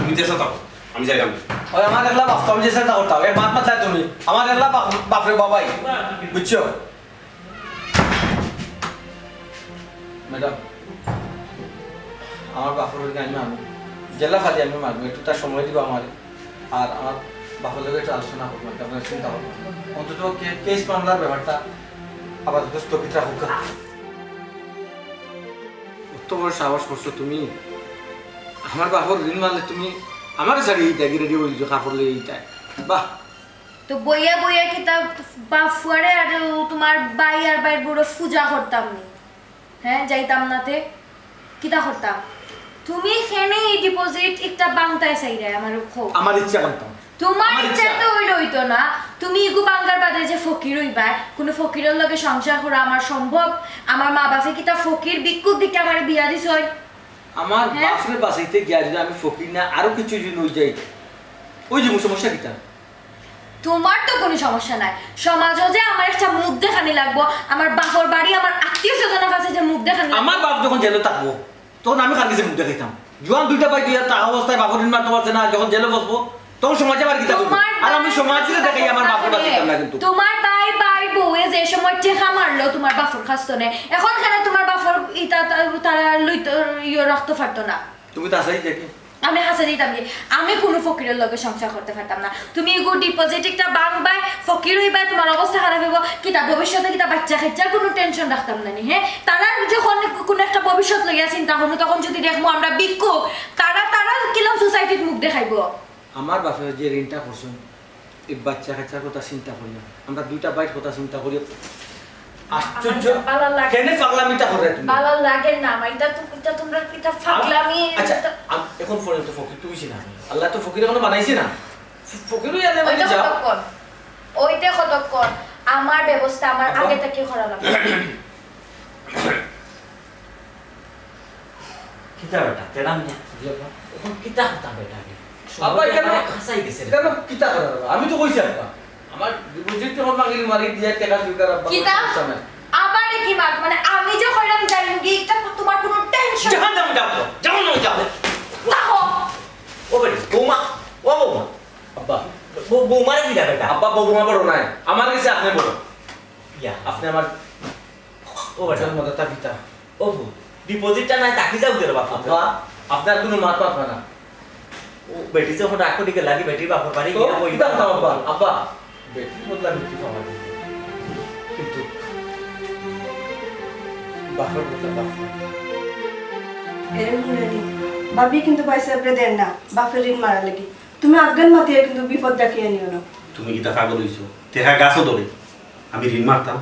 তুমি যেতা থাকো, আমি যাইরাম। ওই আমার একলা বাফ, আমি যেতা করতাম। এ মাত মাতলায় তুমি। আমার একলা বাফ, বাফরে বাবাই। বুঝছো? ম্যাডাম, আমার বাফর লগে আমি মাতমু, যেলা পারি আমি মাতমু, একটু তার সময় দিবা আমারে। আর আমার বাফর লগে একটু আলোচনা করমু, একটা আপনার চিন্তা ভাবনা। অন্তত কে-, কেস মামলার ব্যাপারটা আপাতত স্থগিত রাখউক্কা। অত বড় সাহস করছো তুমি? আমার বাফর ঋণ মারলে তুমি আমারে ছাড়ি ইতা গিয়া রেডি অইছো কাপড় লইয়া ইতা? বাহ! তো বইয়া বইয়া কিতা বাফ ফুয়ারে আর তুমার ভাই আর ভাইর বউরে পূজা করতাম নি? হ্যাঁ, যাইতাম না তে? কিতা করতাম? তুমি কেনে ই deposit একটা ভাঙতায় চাইরায় আমারে কও? আমার ইচ্ছা করতাম। তুমার আমার ইচ্ছা ইচ্ছা। তো অইলে অইতো না। তুমি ইগু ভাঙ্গার বাদে যে ফকির অইবায়, কুনু ফকিরর লগে সংসার করা আমার সম্ভব? আমার মা বাফে কিতা ফকির ভিক্ষুক দেখিয়া আমারে বিয়া দিছইন? আমার হ্যাঁ? বাফরে বাচাইতে গিয়া যুদি আমি ফকির না আরো কিছু যুদি অই যাই, অই যে সমস্যা কিতা? তুমার তো কুনু সমস্যা নাই। সমাজো যে আমার একটা মুখ দেখানি লাগবো, আমার বাফর বাড়ি, আমার আত্মীয় স্বজনর কাছে যে মুখ দেখানি লাগবো। আমার বাফ যখন জেলো থাকবো, তখন আমি কার গেছে মুখ দেখাইতাম? জুয়ান দুইটা ভাই দিয়া থাকা অবস্থায় বাফর ঋণ মারতে পারছে না, যখন জেলো বসবো, তখন সমাজে আমার কিতা করবো? তুমার আর আমি ভাই সমাজরে দেখাই আমার বাফর কাছে কাছে দিতাম না কিন্তু। তুমার ভাই, ভাই বউয়ে যে সময় টেকা মারলো তুমার বাফর কাছ তনে, এখন কেনে তুমার বাফর ইতা তা-, তারা লইতে, ইয়ে রাখতে পারতো না? তুমি তো আছাই দেখি। আমি হাছা দিতাম কি? আমি কুনু ফকিরর লগে সংসার করতে পারতাম না। তুমি ইগু deposit একটা ভাঙবায়, ফকির অইবায়, তুমার অবস্থা খারাপ অইবো। কিতা ভবিষ্যতে কিতা বাচ্চা কাচ্চার কুনু tension রাখতাম না নি, হ্যাঁ? তারার যখন কুনু একটা ভবিষ্যৎ লইয়া চিন্তা করমু, তখন যুদি দেখমু আমরা ভিক্ষুক, তারা, তারা কিলান society-ত মুখ দেখাইবো? আমার বাফে যে ঋণটা করছইন, এই বাচ্চা কাচ্চার কথা চিন্তা করিয়া, আমরা দুইটা ভাইর কথা চিন্তা করিয়া, আশ্চর্য, আমার ভালা লাগে। কেনে পাগলামিটা কররায় তুমি? ভালা লাগে না আমার, ইটা তো, ইটা তুমরা, ইটা পাগলামি, আচ্ছা, ইটা আম-, এখন পর্যন্ত ফকির তো অইছি না আমি। আল্লায় তো ফকির এখনো বানাইছে না। ফ-, ফকির অইয়া আল্লায় ওইটা বানাইছে। কতক্ষণ? ওইটা কতক্ষণ? আমার ব্যবস্থা আমার আব্বা? আগে থাকি করা লাগবো। কিতা বেটা, তেরা মিয়া? জি আব্বা। এখন কিতা করতাম বেটা আমি? আব্বা, সময় এখানে, আমার খাসাই গেছে রে। এখানে কিতা করার আব্বা? আমি তো কইছি আব্বা। আমার deposit যখন মাগিল মারি দিয়া টেকা সুইকার আব্বা, কিতা? সমস্যা নাই। আবার কি মাত? মানে আমি যে কইলাম যাইমুগি, ইটা তুমার কুনু tension? জাহান্নামে যাও, জাহান্নামে যাও। তাহো। ও বেটি, বৌমা, ও বৌমা। আব্বা। বৌ-, বৌমারে কিতা বেটা? আব্বা, বৌমা বড় নায়, আমার গেছে আপনে বড়। ইয়া, আপনে আমার ও বেটা। জন্মদাতা পিতা। ও বৌ, deposit-টা নাই, থাকি যাও দের বাপ। আব্বা, আপনার কুনু মাত মাতবা না। ও বেটি যখন রাগ করি গেলা, কি বেটির বাপর বাড়ি তো, গিয়া কই? কিতা কথা আব্বা? আব্বা। বেটির বদলা বেটি পাওয়া যায়। কিন্তু বাপর বদলা বাপ নাই। এরে মুরানি, ভাবি কিন্তু ভাইসাবরে দেন না, বাপর ঋণ মারা লাগি। তুমি আজ্ঞান মাতিয়া কিন্তু বিপদ ডাকিয়া নিও না। তুমি কিতা পাগল অইছো? টেকা গাছো ধরে। আমি ঋণ মারতাম?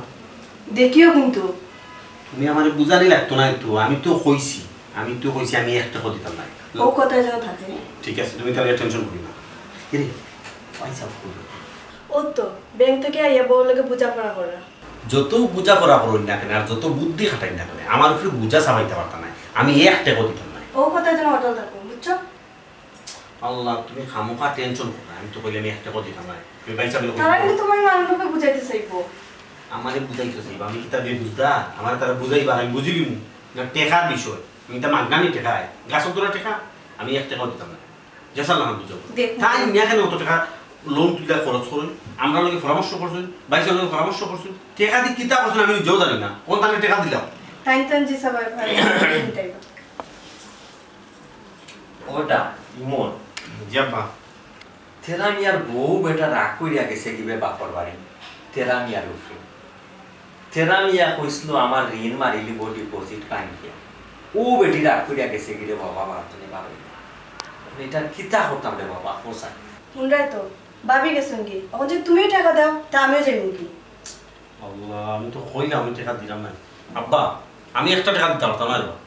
দেখিও কিন্তু। তুমি আমারে বুঝানি লাগতো নায় তো, আমি তো কইছি, আমি তো কইছি আমি এক টেকাও দিতাম নায়। ও কথায় যেন থাকে। ঠিক আছে, তুমি তাইলে টেনশন করিও না। কিরে, পয়সা কই? ও তো, ব্যাংক থাকি আইয়া বউর লগে বুঝাপড়া করা। যত বুঝাপড়া করইন না কেনে, আর যত বুদ্ধি খাটাইন না কেনে, আমার উপরে বুঝা চাপাইতা পারতা নায়। আমি এক টেকাও দিতাম নায়। ও কথায় যেন অটল থাকো, বুঝছো? আল্লাহ, তুমি খামোখা টেনশন করো না। আমি তো কইলে আমি এক টেকাও দিতাম নায়। তুমি ভাইসাবরে কইও। তারা কিন্তু তোমার নানান ভাবে বুঝাইতে চাইবো। আমারে বুঝাইতে চাইবো? আমি কিতা বেবুঝদার? আমারে তারা বুঝাইবা, আমি বুঝিলিমু। না, টেকার বিষয়। আমি তা মাগনা নি টেকা, গাছর ধরা টেকা। আমি এক টেকাও দিতাম নায়। যেছা লাগে বুঝাও। দেখুন। তাইন মিয়া কেনে অত টেকা লোন তুলিয়া খরচ করইন? আমরার লগে পরামর্শ করছইন, ভাইসাবর লগে পরামর্শ করছইন। টেকা দি কিতা করছইন আমি নিজেও জানি না। কোন তানে টেকা দিলাম? তাইন তান জি সবাই ভাই মিটাইবা। ওটা ইমন। জি আব্বা। তেরা মিয়ার বউ বেটা রাগ করিয়া গেছে গিবে বাপর বাড়ি তেরা মিয়ার উপরে। তেরা মিয়া কইছিল আমার ঋণ মারিলিবো ডিপোজিট ভাঙ্গিয়া। ও বেটি রাগ করিয়া গেছে গিরে বাবা, বাড়িত নি বারইন না। ইটা কিতা করতাম রে বাবা, কও চাই। হুনরায় তো, ভাবি গেছইন গি। অখন যদি তুমিও টেকা দেও, তে আমিও যাইমু গি। আল্লাহ, আমি তো কইলাম আমি টেকা দিতাম নায়। আব্বা, আমি একটা টেকা দিতাম পারতাম নায় রে বাবা।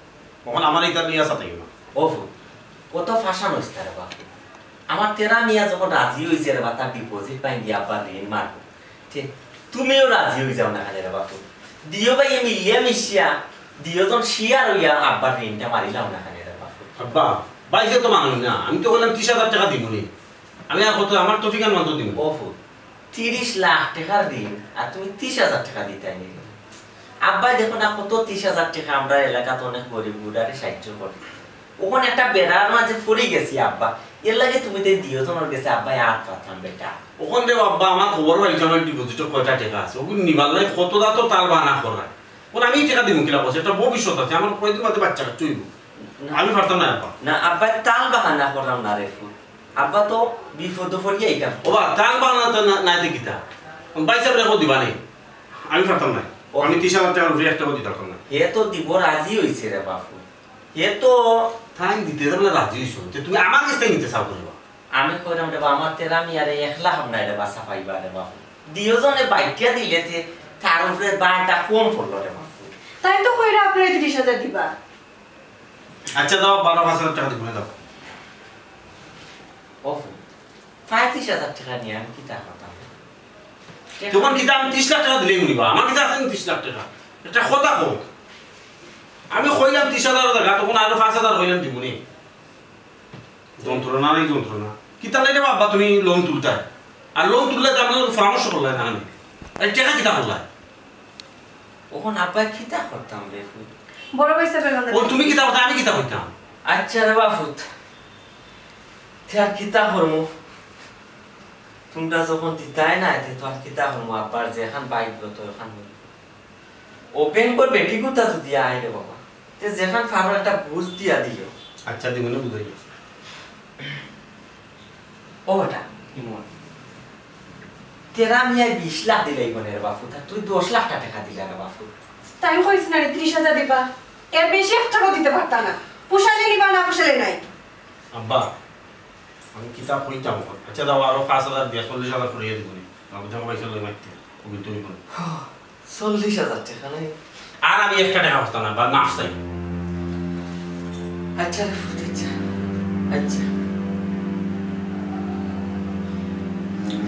অখন আমারে ইতা লইয়া সাতাইও না। ও ফুত, কত ফাঁসান অইছে রে বাবা। আমার তেরা মিয়া যখন রাজি অইছে রে বাবা, তার ডিপোজিট ভাঙ্গিয়া আব্বার ঋণ মারবো। তে, তুমিও রাজি অই যাও না কেনে রে বাবা। দিও ভাইয়ে মিলিয়া মিশিয়া, দিও জন শিয়ার অইয়া আব্বার ঋণটা মারিলাও না কেনে রে বাবা। আব্বা, ভাইসাব তো মানইন না। আমি তো কইলাম তিরিশ হাজার টেকা দিমু নি। আমি আর কত, আমার তৌফিক আনমান তো দিমু। ও ফুত, তিরিশ লাখ টেকার ঋণ, আর তুমি তিরিশ হাজার টেকা দিতায় নি। আব্বায় দেখো না কত তিরিশ হাজার টেকা আমরার এলাকাত অনেক গরিব গুরারে সাহায্য করে। অখন একটা বেড়ার মাঝে পড়ি গেছি আব্বা, এর লাগি তুমি তাই দিও জনর গেছে আব্বায় আত পাতরাম বেটা। অখন রে আব্বা, আমার খবর পাইছো আমার ডিপোজিটো কয়টা টেকা আছে, অগুন নিবার লাগি কততা তো তাল বাহানা কররায়। অখন আমি টেকা দিমু কিলা কও চাই, একটা ভবিষ্যৎ আছে, আমার কয়দিন বাদে বাচ্চা কাচ্চা অইবো। আমি পারতাম নায় আব্বা। না আব্বা, তাল বাহানা কররাম না রে ফুত। আব্বা তো বিপদো পড়িয়া ইখান। ও বা, তাল বাহানা তো না, নায় তে কিতা? ভাইসাবরে কও দিবা নি? আমি পারতাম নায়। ও। আমি তিরিশ হাজার টেকার উপরে এক টেকাও দিতাম নায়। হে তো দিবো রাজি অইছে রে বাপু। হে তো তাইন দিতে যেবলা রাজি অইছো, তে তুমি আমার গেছ থাকি নিতে চাও কেনে বা? আমি কইরাম রে বা, আমার তেরা মিয়ারে একলা হামনায় রে বা সাফাইবা রে বাপু। দিও জনে বাইটিয়া দিলে তে তার উপরে ভারটা কম পড়লো রে বাপু। তাইন তো কইরা আপনারে তিরিশ হাজার দিবা। আচ্ছা দাও, বারো পাঁচ হাজার টেকা দিমু নে, দাও। ও ফুত, পঁয়ত্রিশ হাজার টেকা নিয়া আমি কিতা করতাম? তখন কিতা আমি তিরিশ লাখ টেকা দিলেই নিবা? আমার কিতা আছে নি তিরিশ লাখ টেকা? একটা কথা কও। আমি কইলাম তিরিশ হাজার টেকা, তখন আরো পাঁচ হাজার কইলাম দিমু নে। যন্ত্রণা নাই যন্ত্রণা। কিতা লাগি রে বাবা তুমি লোন তুলতায়? আর লোন তুললে তো আমার লগে পরামর্শ করলায় না আমি। আর টেকা কিতা করলায়? অখন আব্বায় কিতা করতাম রে ফুত? বড় ভাইসাবর লগে। ও তুমি কিতা করতায়, আমি কিতা করতাম? আচ্ছা রে বা ফুত, তে আর কিতা করমু? তুমরা যখন দিতায় নায়, তে তো আর কিতা করমু? আব্বার যেখান ভাগ্য তো অখান অইবো। ও ব্যাংকর বেটি গুতা যদি আয় রে বাবা, তে যেখান পারো একটা বুঝ দিয়া দিও। আচ্ছা, দিমু নে বুঝাইয়া। ও বেটা, ইমন, তেরা মিয়ায় বিশ লাখ দিলাইবো নে রে বাপু, তা তুই দশ লাখ টেকা দিলা রে বাপু। তাইন কইছি না নি তিরিশ হাজার দিবা, এর বেশি এক টেকাও দিতে পারতা না। পুষাইলে নিবা, না পুষাইলে নাই। আব্বা, আমি কিতা কইতাম অখন? আচ্ছা দাও, আরো পাঁচ হাজার দিয়া চল্লিশ হাজার করিয়া দিমু নে। বাবু, দেখো পয়সা লই মারতে, ও কিন্তু অইবো না। চল্লিশ হাজার টেকা নাই। আর আমি একটা টেকা পারতাম না, বা মাফ চাই। আচ্ছা রে ফুত, আচ্ছা। আচ্ছা।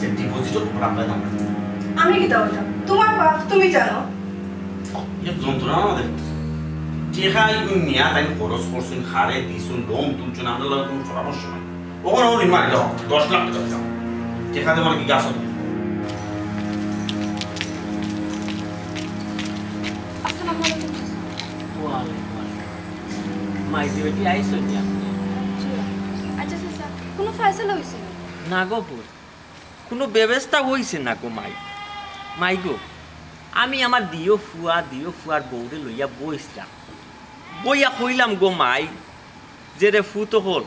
যে ডিপোজিটর খবর আমরা জানি। আমি কিতা কইতাম? তুমার বাপ, তুমি জানো। এ যন্ত্রণা আমারে দিছে। টেকা ইগুন নিয়া তাইন খরচ করছইন, কারে দিছইন, লোন তুলছইন, আমরার লগে কুনু পরামর্শ নাই। অখন আমার ঋণ মারি দাও, দশ লাখ টেকা দিতাম। টেকা দে মানে কি গাছ হবে? আসসালামু আলাইকুম, চাচা। ওয়ালাইকুম আসসালাম। মাই, দুইটি আইসো নি আপনি? জি। আচ্ছা, চাচা, কুনু ফয়সালা অইছে নি? না গো পুত, কুনু ব্যবস্থা অইছে না গো মাই। মাই গো, আমি আমার দিও ফুয়া, দিও ফুয়ার বউরে লইয়া বইছলাম। বইয়া কইলাম গো মাই, যে রে ফুত অকল,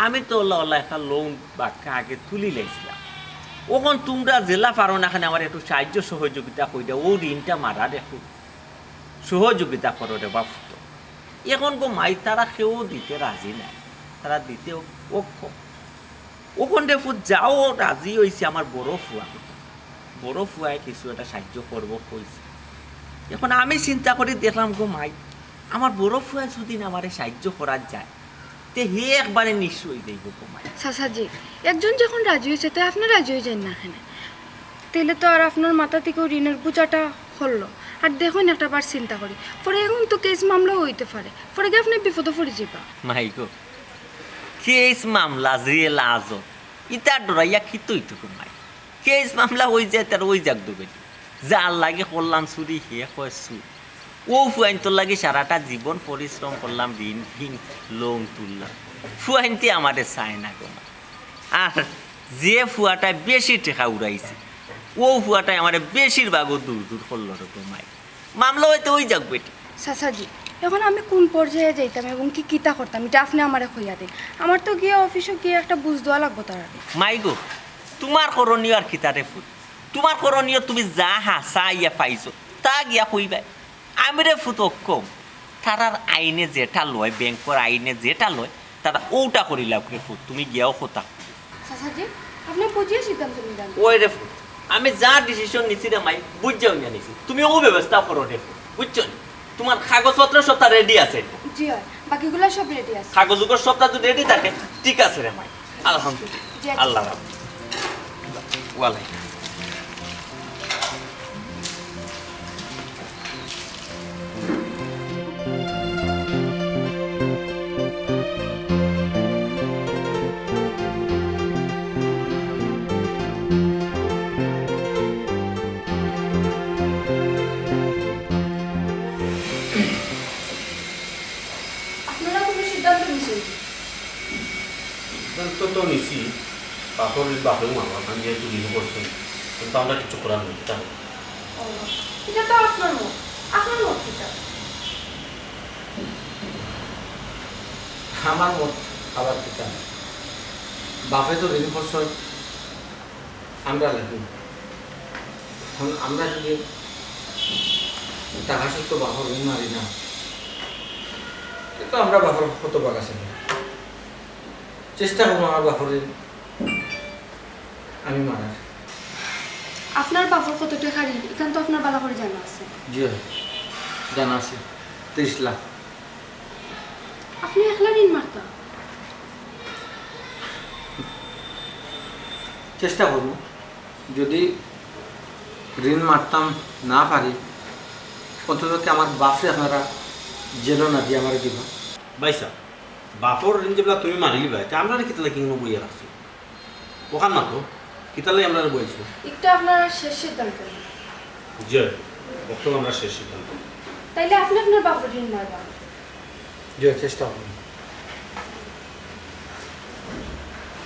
আমি তো অলা অলা একটা লোন বাক্কা আগে তুলি লাইছিলাম। অখন তুমরা যেলা পারো না কেনে আমারে একটু সাহায্য সহযোগিতা করিয়া অউ ঋণটা মারার একটু সহযোগিতা করো রে বাপ। তো অখন গো মাই, তারা কেউ দিতে রাজি নাই, তারা দিতে অক্ষম। অখন রে পুত, যাও, রাজি অইছে আমার বড় ফুয়া। বড় ফুয়ায় কিছু একটা সাহায্য করবো কইছে। অখন আমি চিন্তা করি দেখলাম গো মাই, আমার বড় ফুয়ায় যদি না আমারে সাহায্য করার যায়, তে হে একবারে নিঃস্ব অই যাইবো গো মাই। চাচাজি, একজন যখন রাজি অইছে, তে আপনে রাজি অই যাইন না কেনে? তাইলে তো আর আপনার মাথা থাকি ঋণর বোঝাটা হরলো। আর দেখইন একটা বার চিন্তা করি, পরে অখন তো কেস মামলাও অইতে পারে, পরে গিয়া আপনে বিপদো পড়ি যাইবা। মাই গো, কেস মামলা, জেল, আজত, ইতা ডরাইয়া কিতা অইতো গো মাই? কেস মামলা অই যায়, তার অই যাক দুর্গতি। যার লাগি করলাম চুরি, হে কয় চুর। অউ ফুয়াইন্তর লাগি সারাটা জীবন পরিশ্রম করলাম, ঋণ ফিন, লোন তুললাম। ফুয়াইন্তে আমারে চায় না গো মাই। আর যে ফুয়াটায় বেশি টেকা উড়াইছে, অউ ফুয়াটায় আমারে বেশির ভাগও দূর দূর করলো রে গো মাই। মামলা অইতে অই যাক বেটি। চাচাজি, অখন আমি কুন পর্যায়ে যাইতাম এবং কি কিতা করতাম, ইটা আপনে আমারে কইয়া দিন। আমার তো গিয়া অফিসো গিয়া একটা বুঝ দেওয়া লাগবো তারারে। মাই গো, তুমার করণীয় আর কিতা রে পুত? তুমার করণীয় তুমি যা হাছা আইয়া পাইছো, তা গিয়া কইবায়। আমি রে পুত অক্ষম, তারার আইনে যেটা লয়, ব্যাংকর আইনে যেটা লয়, তারা অউটা করিলাউক রে পুত, তুমি গিয়াও কথা। চাচাজি, আপনে বুঝিয়া সিদ্ধান্ত নিলাম। ওই রে পুত, আমি যা ডিসিশন নিছি রে মাই, বুঝিয়া নিছি। তুমি অউ ব্যবস্থা করো রে পুত, বুঝছো নি? তুমার কাগজপত্র সবটা রেডি আছে? জি অয়, বাকিগুলা সব রেডি আছে। কাগজপত্র সবটা যদি রেডি থাকে, ঠিক আছে রে মাই। আলহামদুলিল্লাহ। জি, আচ্ছা। আল্লাহ রাখো। ওয়ালাইকুম। আপনারা কোনো সিদ্ধান্ত নিছেন? সিদ্ধান্ত তো নিছি, বাপর ঋণ বাপে মারবা, আমি যেহেতু ঋণ করছি, কিন্তু আমরা কিছু করার নেই, তাই না? ও, এটা তো আপনার মত, আপনার মত কিতা? আমার মত আবার কিতা? বাপে তো ঋণ করছে, আমরা লাগি। এখন আমরা যদি টাকা সত্ত্বে বাপর ঋণ মারি না, তো আমরা বাপর কত ভাগ আছে না। চেষ্টা করবো আমার বাপর ঋণ আমি মারার। আপনার বাপর কত টাকা ঋণ, ইখান তো আপনার ভালা করি জানা আছে। জি অয়, জানা আছে, ত্রিশ লাখ। আপনে একলা ঋণ মারতা? চেষ্টা করমু, যদি ঋণ মারতাম না পারি, অন্তত আমার বাপরে আপনারা জেলো না দিয়া আমারে দিবা। ভাইসাব, বাপর ঋণ যেবলা তুমি মারিলিবায়, তে আমরারে কিতার লাগি ইনো বইয়া রাখছো? অখান মাতো, কিতার লাগি আমরারে বইছো? ইটা আপনার শেষ সিদ্ধান্ত। জি, অখন আমরার শেষ সিদ্ধান্ত। তাইলে আপনে আপনার বাপর ঋণ মারবা? জি, চেষ্টা করমু।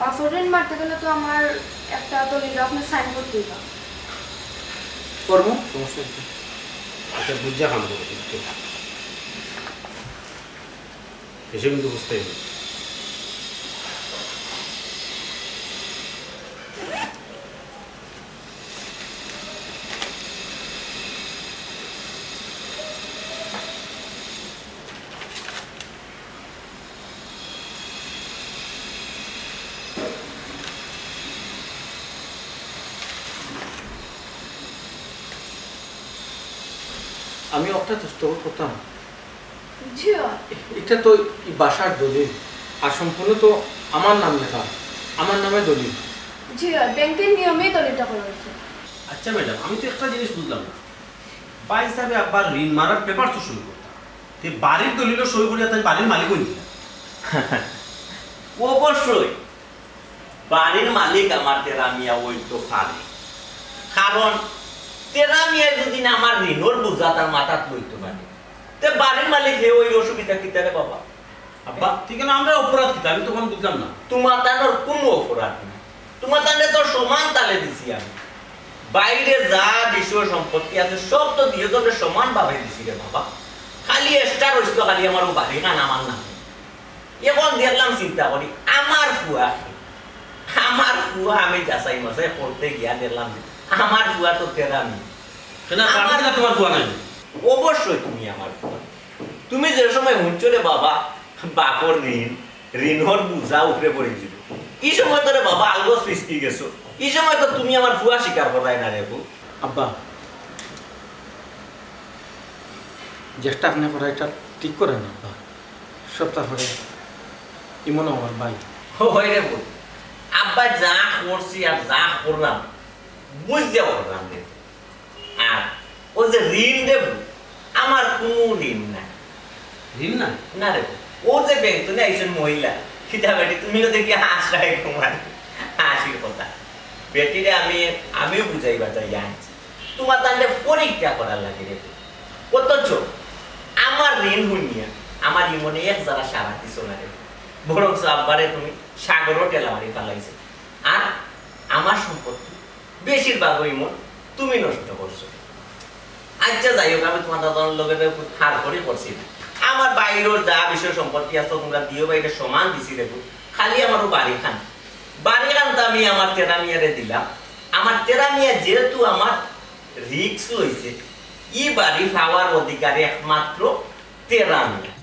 বাপর ঋণ মারতে গেলে তো আমার একটা দলিল আপনার সাইন করতে অইবা। করমু, সমস্যা নাই। আচ্ছা, বুঝা কাম করো কিন্তু। এসে কিন্তু বুঝতে হবে। আমি অটা দস্তখত করতাম। জি অয়। এটা তো এই বাসার দলিল, আর সম্পূর্ণ তো আমার নাম লেখা, আমার নামে দলিল। জি অয়, ব্যাংকের নিয়মেই দলিলটা করা অইছে। আচ্ছা ম্যাডাম, আমি তো একটা জিনিস বুঝলাম না, ভাইসাবে আব্বার ঋণ মারার পেপারসও সই করতা, তে বাড়ির দলিলও সই করিয়া তাইন বাড়ির মালিক অইন কিলা? অবশ্যই, বাড়ির মালিক আমার তেরা মিয়া অইতো পারে, কারণ তেরা মিয়া যদি না আমার ঋণর বুঝা তার মাথাত লইতো পারে, তে বাড়ির মালিক হে অইলে অসুবিধা কিতা রে বাবা? আব্বা, ঠিক আছে, আমরার অপরাধ কিতা? আমি তো অখন বুঝলাম না। তুমাতানর কুনু অপরাধ নাই, তুমাতানরে তো সমান তালে দিছি আমি। বাইরে যা বিষয় সম্পত্তি আছে সব তো দুইজনরে সমানভাবে দিছি রে বাবা। খালি extra রইছিল খালি আমার অউ বাড়িখান আমার নামে। অখন দেখলাম, চিন্তা করি, আমার ফুয়া, আমার ফুয়া আমি যাচাই মাছাই করতে গিয়া দেখলাম যে আমার ফুয়া তো তেরা মিয়া। কেন, আমি কিতা তোমার ফুয়া নায়? অবশ্যই তুমি আমার ফুয়া। তুমি যে সময় হুনছো রে বাবা, বাপর ঋণ, ঋণর বুঝা উপরে পড়ি যিবো, ই সময় তো রে বাবা আলগোছ ফিসকি গেছো। ই সময় তো তুমি আমার ফুয়া স্বীকার কররায় না রে বউ। আব্বা, যেটা আপনে করা, এটা ঠিক করেন আব্বা। সপ্তাহ পরে ইমনও আমার ভাই। হয় রে বউ, আব্বা যা করছি আর যা করলাম, বুঝিয়া করলাম রে। আর ও যে ঋণ রে বউ, আমার কুনু ঋণ নাই। ঋণ না? না রে বউ, ও যে ব্যাংক তনে আইছইন মহিলা, কিতা বেটি, তুমিও দেখি হাসরায় কুমার, হাসির কথা। বেটিরে আমি, আমিও বুঝাইবার চাইয়া আনছি। তোমার তানরে পরীক্ষা করার লাগি রে বউ। অথচ আমার ঋণ হুনিয়া আমার ইমনে এক জারা সাড়া দিছো না রে বউ। বরঞ্চ আব্বারে তুমি সাগরো ঠেলা মারি ফালাইছো। আর আমার সম্পত্তি বেশিরভাগ ইমন তুমি নষ্ট করছো। আচ্ছা, যাই হোক, আমি তোমার দাদার লগে হার করি করছি না। আমার বাইরর যা বিষয় সম্পত্তি আছে তোমরা দিও বা, এটা সমান দিছি রে বউ। খালি আমার ও বাড়িখান, বাড়িখান তো আমি আমার তেরা মিয়ারে দিলাম। আমার তেরা মিয়া যেহেতু আমার রিস্ক লইছে, ই বাড়ি পাওয়ার অধিকারী একমাত্র তেরা মিয়া।